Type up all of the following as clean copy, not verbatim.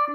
आमी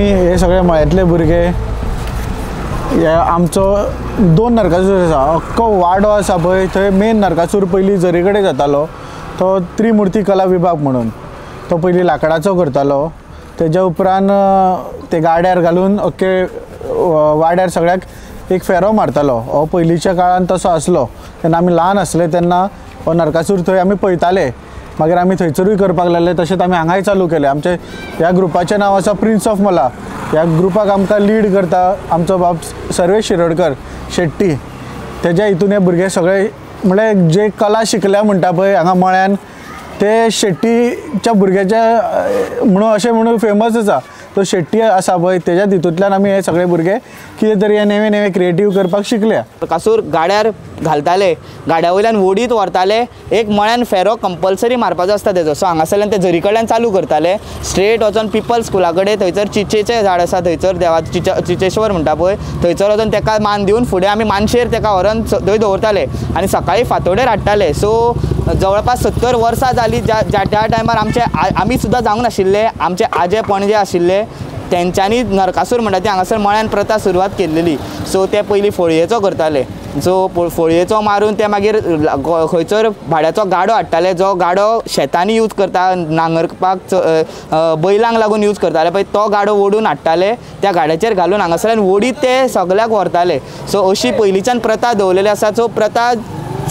हे सगळे मळ्यांतले भुरगे हे आमचो दोन नरकासूर आसा. अख्खो वाडो आसा पळय थंय मेन नरकासूर पयलीं जरी कडेन जातालो तो त्रिमुर्ती कला विभाग म्हणून तो पयलीं लांकडाचो करतालो. तेज्या उपरांत ते गाड्यार घालून अख्खे वाड्यार सगळ्याक एक फेरो मारतालो. हो पयलींच्या काळान तसो आसलो. तेन्ना आमी ल्हान आसले तेन्ना हो नरकासूर थंय आमी पळयताले. मागीर आमी थंयसरूय करपाक लागले. तशेंच आमी हांगाय चालू केलें. आमचे ह्या ग्रुपाचें नांव आसा प्रिन्स ऑफ मला. ह्या ग्रुपाक आमकां लीड करता आमचो बाब सर्वेश शिरोडकर शेट्टी. तेज्या हितून हे भुरगे सगळे म्हणल्यार जे कला शिकल्या म्हणटा पळय हांगा मळ्यान ते शेट्टीच्या भुरग्याच्या म्हणून अशें म्हणून फेमस आसा. तो शेट्टी आसा पळय तेज्या हितूंतल्यान आमी हे सगळे भुरगे कितें तरी हे नवे नवे क्रिएटीव करपाक शिकल्या. नरकासूर गाड्यार घालताले, गाड्या वयल्यान वोडीत व्हरताले. एक मळ्यान फेरो कंपल्सरी मारपाचो आसता तेजो. सो हांगासरल्यान ते झरी कडल्यान चालू करताले स्ट्रेट वचोन पिपल स्कुला कडेन, थंयसर चिचेचें झाड आसा थंयसर देवा चिचेश्वर म्हणटा पळय थंयसर वचोन तेका मान दिवन फुडें आमी मानशेर तेका व्हरोन थंय दवरताले आनी सकाळीं फांतोडेर हाडटाले. सो जवळपास 70 वर्सां जाली ज्या त्या टायमार आमचे आमी सुद्दां जावंक नाशिल्ले. आमचे आजे पणजे आशिल्ले तेंच्यांनी नरकासूर म्हणटा ती हांगासर मळ्यान प्रथा सुरवात केल्लेली. सो ते पयलीं फोळयेचो करताले. सो फोळयेचो मारून ते मागीर खंयसर भाड्याचो गाडो हाडटाले, जो गाडो शेतांनी यूज करता नांगरपाक बैलांक लागून यूज करताले पळय तो गाडो ओडून हाडटाले. त्या गाड्याचेर घालून हांगासरल्यान ओडीत ते सगळ्याक व्हरताले. सो अशी पयलींच्यान प्रथा दवरलेली आसा. सो प्रथा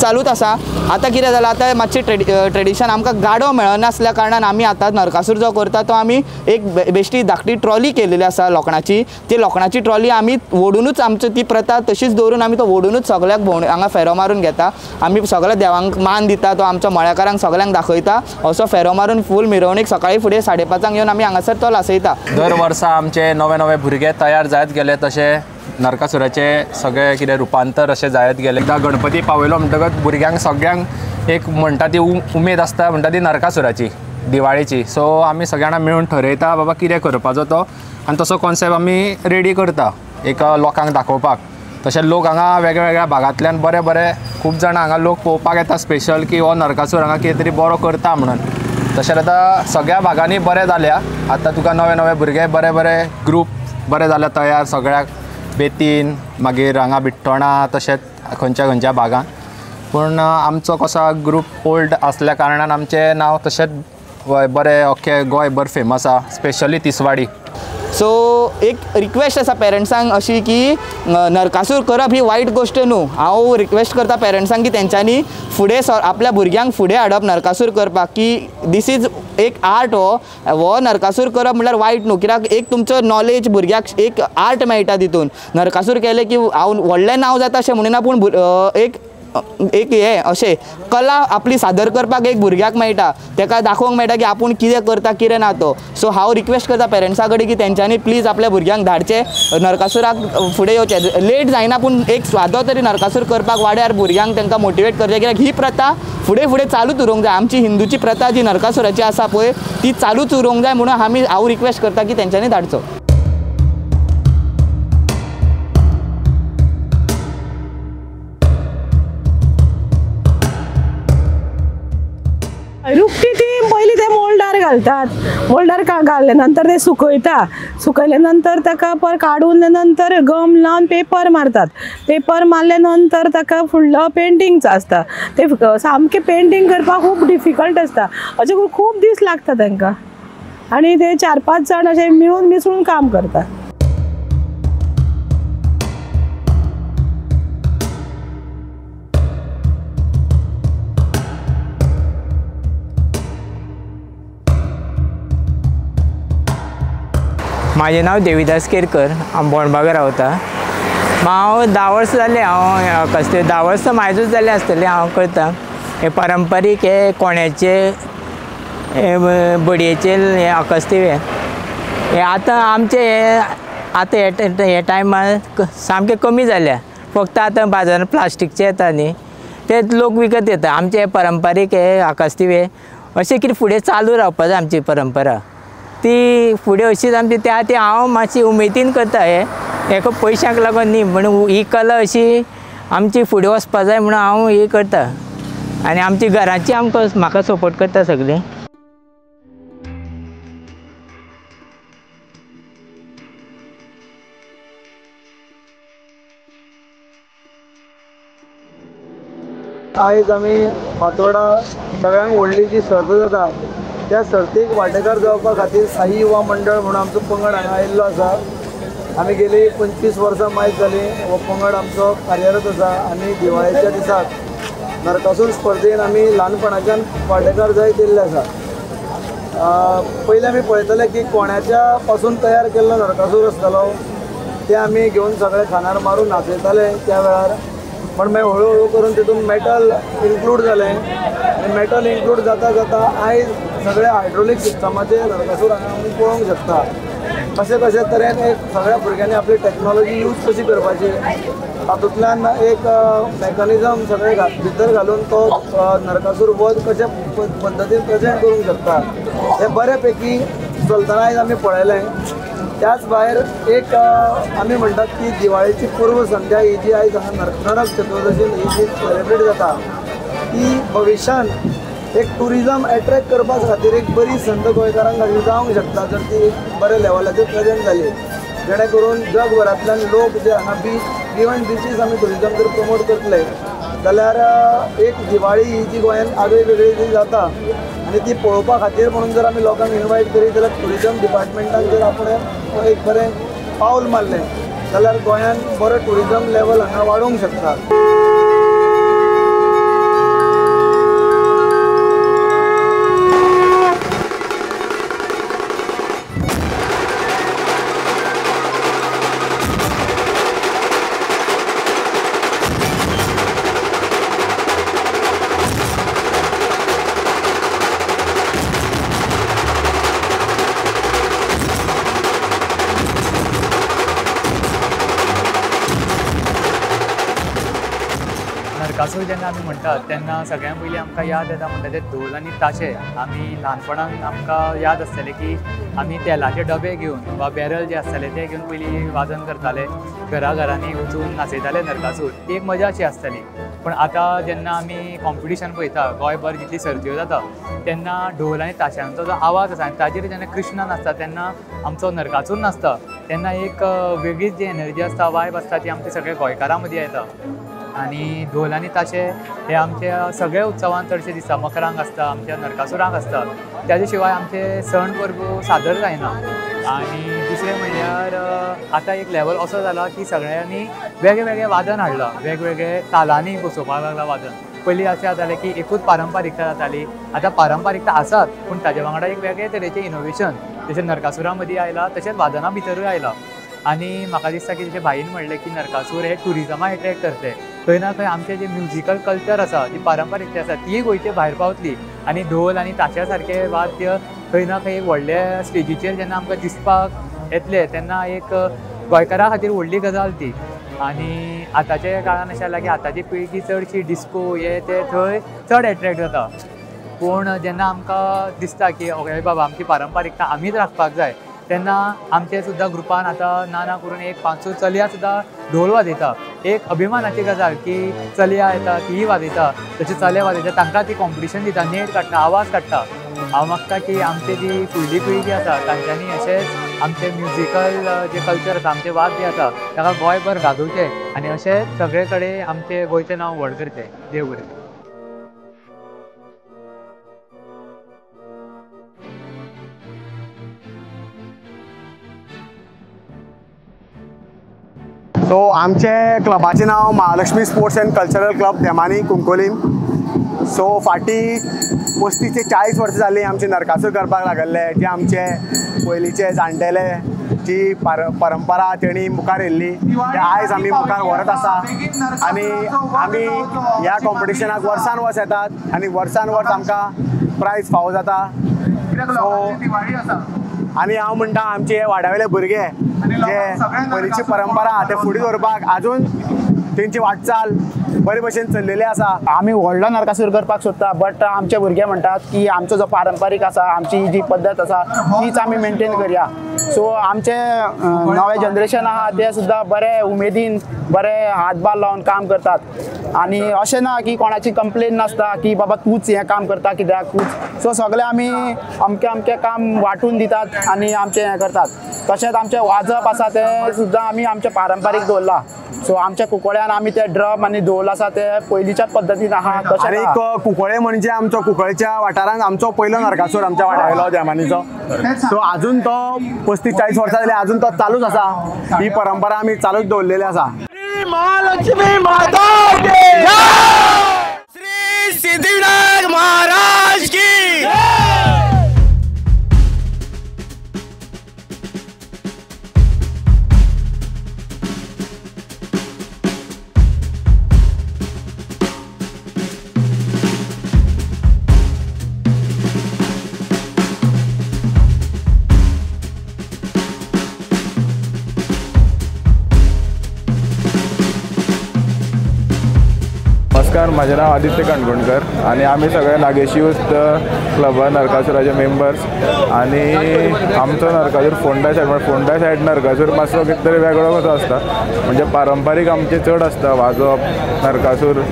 चालूच आसा. आतां कितें जालां, आतां मातशी ट्रेडिशन आमकां गाडो मेळनासल्या कारणान आमी आतां नरकासूर जो करता तो आमी एक बेश्टी धाकटी ट्रॉली केलेली आसा लोखणाची. ती लोखणाची ट्रॉली आमी ओडुनूच आमची ती प्रथा तशीच दवरून आमी तो ओडुनूच सगळ्याक भोंवणे हांगा फेरो मारून घेता. आमी सगळ्या देवांक मान दिता, तो आमच्या मळ्याकारांक सगळ्यांक दाखयता. असो फेरो मारून फूल मिरवणीक सकाळी फुडें 5:30 येवन आमी हांगासर तो लासयता. दर वर्सा आमचे नवे नवे भुरगे तयार जायत गेले तशे नरकासुराचे सगळे कितें रुपांतर अशें जायत गेलें. एकदां गणपती पावयलो म्हणटकच भुरग्यांक सगळ्यांक एक म्हणटा ती उमेद आसता म्हणटा ती नरकासुराची दिवाळेची. सो आमी सगळ्यांना मेळून ठरयता बाबा कितें करपाचो तो आनी तसो कॉन्सेप्ट आमी रेडी करता एक लोकांक दाखोवपाक. तशें लोक हांगा वेगळ्या भागांतल्यान बरे बरे खूब जाणां हांगा लोक पळोवपाक येता स्पेशल की हो नरकासूर हांगा कितें तरी बरो करता म्हणून. तशें आतां सगळ्या भागांनी बरें जाल्या. आतां तुका नवे नवे भुरगे बरे बरे ग्रूप बरे जाल्या तयार सगळ्याक, बेतीन मागीर हांगा बिट्टोणा तशेंच खंयच्या खंयच्या भागान. पूण आमचो कसो ग्रूप ओल्ड आसल्या कारणान आमचें नांव तशेंच बरें अख्खे गोंयभर फेमस आसा, स्पेशली तिसवाडी. सो एक रिक्वेस्ट आसा पेरंट्सांक अशी की नरकासूर करप ही वायट गोश्ट न्हू. हांव रिक्वेस्ट करता पेरंट्सांक की तेंच्यांनी फुडें आपल्या भुरग्यांक फुडें हाडप नरकासूर करपाक, की this is एक आर्ट. हो नरकासूर करप म्हणल्यार वायट न्हू, कित्याक एक तुमचो नॉलेज भुरग्याक एक आर्ट मेळटा तितून. नरकासूर केलें की हांव व्हडलें नांव जाता अशें म्हणिना, पूण एक एक हे अशें कला आपली सादर करपाक एक भुरग्याक मेळटा, तेका दाखोवंक मेळटा की आपूण कितें करता कितें ना तो. सो हांव रिक्वेस्ट करता पेरंट्सां कडेन की तेंच्यांनी प्लीज आपल्या भुरग्यांक धाडचें नरकासुराक फुडें येवचें. लेट जायना पूण एक स्वादो तरी नरकासूर करपाक वाड्यार भुरग्यांक तांकां मोटिवेट करचें, कित्याक ही प्रथा फुडें फुडें चालूच उरूंक जाय. आमची हिंदूची प्रथा जी नरकासुराची आसा पळय ती चालूच उरूंक जाय म्हणून आमी हांव रिक्वेस्ट करता की तेंच्यांनी धाडचो. रुकटी ती पयलीं ते मोल्डार घालतात, मोल्डार घालले नंतर ते सुकयता, सुकयले नंतर ताका पर काडून नंतर गम लावन पेपर मारतात, पेपर मारले नंतर ताका फुडलो पेंटिंगचो आसता. ते सामकें पेंटींग करपाक खूब डिफिकल्ट आसता, अशें करून खूब दीस लागता तांकां आनी ते 4-5 जाण अशे मिळून मिसळून काम करतात. माझे नाव देवीदास केरकर, हांव बोणबागा रावता. हांव 10 वर्सां जालें हांव कसले 10 वर्सां म्हाजूच जालें आसतलें हांव करता. हे पारंपारीक हे कोण्याचे हे बडयेचे हे आकाशदिवे हे आतां आमचे हे आतां हे टायमार सामके कमी जाल्या. फक्त आतां बाजारान प्लास्टीकचे येता न्ही ते लोक विकत येता. आमचे हे पारंपारीक हे आकाशदिवे अशें कितें फुडें चालू रावपा जाय आमची परंपरा ती फुडें अशीच आमची त्या ती हांव मातशी उमेदीन करता. हे हेका पयशांक लागून न्ही म्हणून ही कला अशी आमची फुडें वचपा जाय म्हणून हांव ही करता आनी आमची घराची आमकां म्हाका सपोर्ट करता सगळीं. आयज आमी फातोर्डा सगळ्यांत व्हडली जी सर्त जाता त्या सर्तीक वांटेकार जावपा खातीर साई युवा मंडळ म्हणून आमचो पंगड हांगा आयिल्लो आसा. आमी गेली 25 वर्सां मायज जालीं हो पंगड आमचो कार्यरत आसा आनी दिवाळेच्या दिसाक नरकासूर स्पर्धेन आमी ल्हानपणाच्यान वांटेकार जायत येयल्ले आसा. पयलीं आमी पळयताले की कोण्याच्या पासून तयार केल्लो नरकासूर आसतालो ते आमी घेवन सगळे खानार मारून नाचयताले त्या वेळार. पण मागीर हळू हळू करून तितून मेटल इन्क्लूड जालें आनी मेटल इन्क्लूड जाता जाता आयज सगळे हायड्रोलीक सिस्टमाचे नरकासूर हांगा आमी पळोवंक शकता. कशें कशें तरेन एक सगळ्या भुरग्यांनी आपली टॅक्नोलॉजी यूज कशी करपाची तातूंतल्यान एक मॅकनिजम सगळे भितर घालून तो नरकासूर वध कशे पद्दतीन प्रेजेंट करूंक शकता हे बरे पैकी चलतना आयज आमी पळयलें. त्याच भायर एक आमी म्हणटात की दिवाळेची पूर्व संध्या ही जी आयज हांगा नरक चतुर्दशीन ही जी सेलिब्रेट जाता ती भविश्यान एक ट्युरिजम एट्रेक्ट करपा खातीर एक बरी संद गोंयकारांक खातीर जावंक शकता जर ती एक बऱ्या लेवलाचेर प्रेजेंट जाली, जेणे करून जगभरांतल्यान लोक जे हांगा बीच बियॉन्ड बिचीस आमी ट्युरिजम जर प्रमोट करतले जाल्यार एक दिवाळी ही जी गोंयांत आगळी वेगळी जी जाता आनी ती पळोवपा खातीर म्हणून जर आमी लोकांक इनवायट करीत जाल्यार ट्युरिजम डिपार्टमेंटान जर आपण एक बरें पावल मारलें जाल्यार गोंयांत बरो ट्युरिजम लेवल हांगा वाडोवंक शकता. नरकासूर जेन्ना आमी म्हणटात तेन्ना सगळ्यां पयलीं आमकां याद येता म्हणटा ते धोल आनी ताशे. आमी ल्हानपणान आमकां याद आसतालें की आमी तेलाचे डबे घेवन वा बॅरल जे आसताले ते घेवन पयलीं वादन करताले, घरा घरांनी वचून नाचयताले नरकासूर. ती एक मजा अशी आसताली. पूण आतां जेन्ना आमी कॉम्पिटिशन पळयता गोंयभर जितली सर्त्यो जाता तेन्ना ढोल आनी ताशांचो जो आवाज आसा आनी ताजेर जेन्ना कृष्णा नाचता तेन्ना आमचो नरकासूर नाचता तेन्ना एक वेगळीच जी एनर्जी आसता, वायब आसता ती आमच्या सगळ्या गोंयकारां मदीं येता. आनी ढोल आनी ताशे हे आमच्या सगळ्या उत्सवांत चडशे दिसता, मकरांक आसता, आमच्या नरकासुरांक आसता. ताजे शिवाय आमचे सण परबो सादर जायना. आनी दुसरें म्हणल्यार आतां एक लेवल असो जाला की सगळ्यांनी वेगळे वेगळे वादन हाडलां, वेगवेगळे तालांनी बसोवपाक लागला वादन. पयलीं अशें जातालें की एकूच पारंपारिकता जाताली, आतां पारंपारिकता आसात पूण ताजे वांगडा एक वेगळे तरेचें इनोवेशन जशें नरकासुरा मदीं आयलां तशेंच वादना भितरूय आयलां. आनी म्हाका दिसता की जशें भाईन म्हणलें की नरकासूर हे ट्युरिजमा एट्रेक्ट करतले, खंय ना खंय आमचें जें म्युजिकल कल्चर आसा, जी पारंपारिकता आसा ती गोंयचे भायर पावतली आनी ढोल आनी ताशा सारकें वाद्य खंय ना खंय एक व्हडल्या स्टेजीचेर जेन्ना आमकां दिसपाक येतलें तेन्ना एक गोंयकारां खातीर व्हडली गजाल ती. आनी आतांच्या काळान अशें जालां की आतांची पिळगी चडशी डिस्को हे ते थंय चड एट्रेक्ट जाता. पूण जेन्ना आमकां दिसता की ओके बाबा आमची पारंपारिकता आमीच राखपाक जाय तेन्ना आमचे सुद्दां ग्रुपान आतां ना ना करून एक 500 चलया सुद्दां ढोल वाजयता. एक अभिमानाची गजाल की चलया येता तीय वाजयता, तशें चले वाजयता, तांकां ती कॉम्पिटिशन दिता, नेट काडटा, आवाज काडटा. हांव मागता की आमची जी फुडली पिळगी आसा तांच्यांनी अशेंच आमचें म्युजिकल जें कल्चर आसा, आमचें वाद्य आसा ताका गोंयभर गाजोवचें आनी अशेंच सगळे कडेन आमचें गोंयचें नांव व्हड करचें. देव बरें करूं. सो आमचे क्लबाचें नांव Mahalakshmi sports and cultural club Demani Cuncolim. So फाटीं 35 ते 40 वर्सां जालीं आमचे नरकासूर करपाक लागल्ले, जे आमचे पयलींचे जाणटेले जी परंपरा तेणी मुखार येयल्ली ते आयज आमी मुखार व्हरत आसा आनी आमी ह्या कॉम्पिटिशनाक वर्सान वर्स येतात आनी वर्सान वर्स आमकां प्रायज फावो जाता. सो आनी हांव म्हणटा आमचे वाड्यावेले भुरगे जे पयलींची परंपरा ते फुडें दवरपाक आजून तेंची वाटचाल बरे भशेन चल्लेली आसा. आमी व्हडलो नरकासूर करपाक सोदता, बट आमचे भुरगे म्हणटात की आमचो जो पारंपारीक आसा, आमची जी पद्दत आसा तीच आमी मेनटेन करया. सो आमचे नवे जनरेशन आहा ते सुद्दां बरे उमेदीन बरे हातभार लावन काम करतात आनी अशें ना की कोणाची कंप्लेन नासता की बाबा तूंच हें काम करता कित्याक तूंच. सो सगळे आमी अमकें अमकें काम वांटून दितात आनी आमचें हें करतात. तशेंच आमचें वाजप आसा तें सुद्दां आमी आमचें पारंपारीक दवरलां. सो आमच्या कुंकळ्यान आमी ते ड्रम आनी धोल आसा ते पयलींच्याच पद्दतीन आहा. तशें आनी कुंकळे म्हणजे आमचो कुंकळच्या वाठारांत आमचो पयलो नरकासूर आमच्या वाड्यावेलो देमानीचो. सो आजून तो 35-40 वर्सां जाली आजून तो चालूच आसा. ही परंपरा आमी चालूच दवरलेली आसा. महालक्ष्मी माता की जय, श्री सिद्धिविनायक महाराज की जय. नमस्कार, म्हाजें नांव आदित्य काणकोणकर आनी आमी सगळे नागेशी यूथ क्लबा नरकासुराचे मेंबर्स. आनी आमचो नरकासूर फोंडा सायड, म्हळ्यार फोंडा सायड नरकासूर मातसो कितें तरी वेगळो कसो आसता, म्हणजे पारंपारीक आमचें चड आसता वाजोवप नरकासूर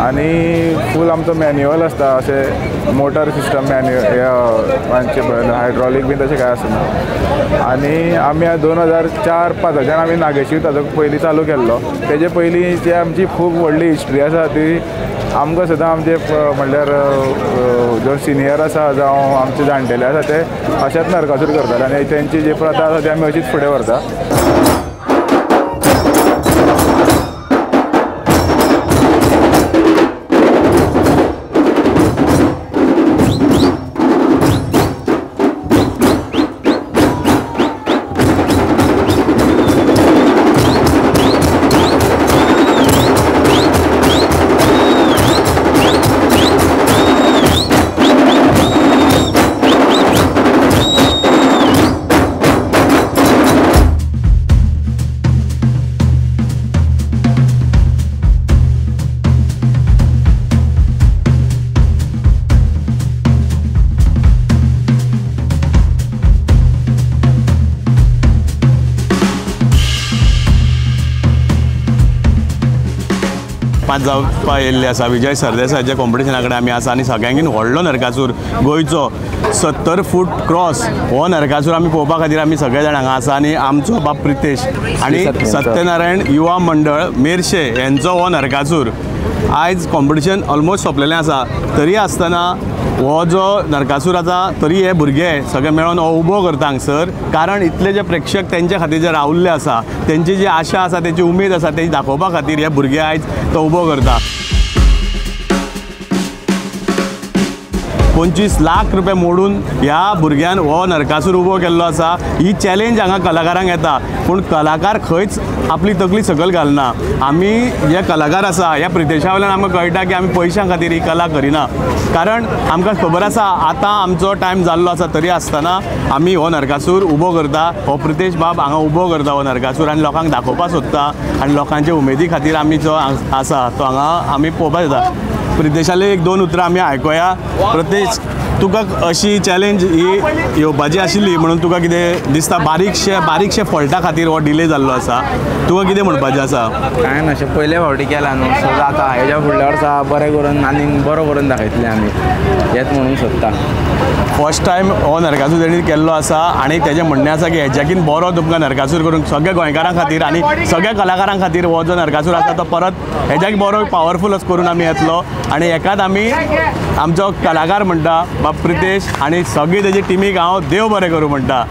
आनी फूल आमचो मॅन्युअल आसता, अशें मोटर सिस्टम मॅन्युअल हायड्रॉलीक बीन तशें कांय आसना. आनी आमी 2004-05 आमी नागेशी ताजो पयलीं चालू केल्लो. तेजे पयलीं जी आमची खूब व्हडली हिस्ट्री आसा ती आमकां सदां आमचे म्हणल्यार जो सिनियर आसा जावं आमचे जाणटेले आसा ते अशेंच नरकासूर करताले आनी तेंची जी प्रथा आसा ती आमी अशीच फुडें व्हरता. पांच जावपा येयल्ले आसा. विजय सरदेसायाच्या कॉम्पिटिशना कडेन आमी आसा आनी सगळ्यांकीन व्हडलो नरकासूर गोंयचो 70 फूट क्रॉस हो नरकासूर आमी पळोवपा खातीर आमी सगळे जाण हांगा आसा. आनी आमचो बाब प्रितेश आनी सत्यनारायण युवा मंडळ मेरशे हेंचो हो नरकासूर आयज कॉम्पिटिशन ऑलमोस्ट सोंपलेलें आसा, तरी आसतना हो जो नरकासूर आसा तरी हे भुरगे सगळे मेळोन हो उबो करता हांगसर, कारण इतले जे प्रेक्षक तेंच्या खातीर जे रावल्ले आसा, तेंची जी आशा आसा, तेंची उमेद आसा, तेजी दाखोवपा खातीर हे भुरगे आयज तो उबो करता. 25 लाख रुपये मोडून ह्या भुरग्यान हो नरकासूर उबो केल्लो आसा. ही चॅलेंज हांगा कलाकारांक येता, पूण कलाकार खंयच आपली तकली सकयल घालना. आमी जे कलाकार आसा ह्या प्रितेशा वयल्यान आमकां कळटा की आमी पयशां खातीर ही कला करिना, कारण आमकां खबर आसा आतां आमचो टायम जाल्लो आसा, तरी आसतना आमी हो नरकासूर उबो करता. हो प्रितेश बाब हांगा उबो करता हो नरकासूर आनी लोकांक दाखोवपाक सोदता आनी लोकांचे उमेदी खातीर आमी जो आसा तो हांगा आमी पळोवपाक येता. प्रितेशाले एक दोन उतरां आमी आयकुया. प्रितेश, तुका अशी चॅलेंज ही येवपाची आशिल्ली म्हणून तुका कितें दिसता? बारीकशे फॉल्टा खातीर हो डिले जाल्लो आसा, तुका कितें म्हणपाचें आसा? कांय ना, अशें पयले फावटी केला न्हू, सो जाता. हेज्या फुडल्या वर्सा बरें करून आनी बरो करून दाखयतले आमी, हेंच म्हणूंक सोदता. फर्स्ट टायम हो नरकासूर तेणी केल्लो आसा आनी तेजें म्हणणें आसा की हेज्याकीन बरो तुमकां नरकासूर करूंक सगळ्या गोंयकारां खातीर आनी सगळ्या कलाकारां खातीर हो जो नरकासूर आसा तो परत हेज्याक बरो पावरफूल असो करून आमी येतलो. आनी हेकाच आमी आमचो कलाकार म्हणटा बाब प्रितेश आनी सगळी तेजी टिमीक हांव देव बरें करूं म्हणटा.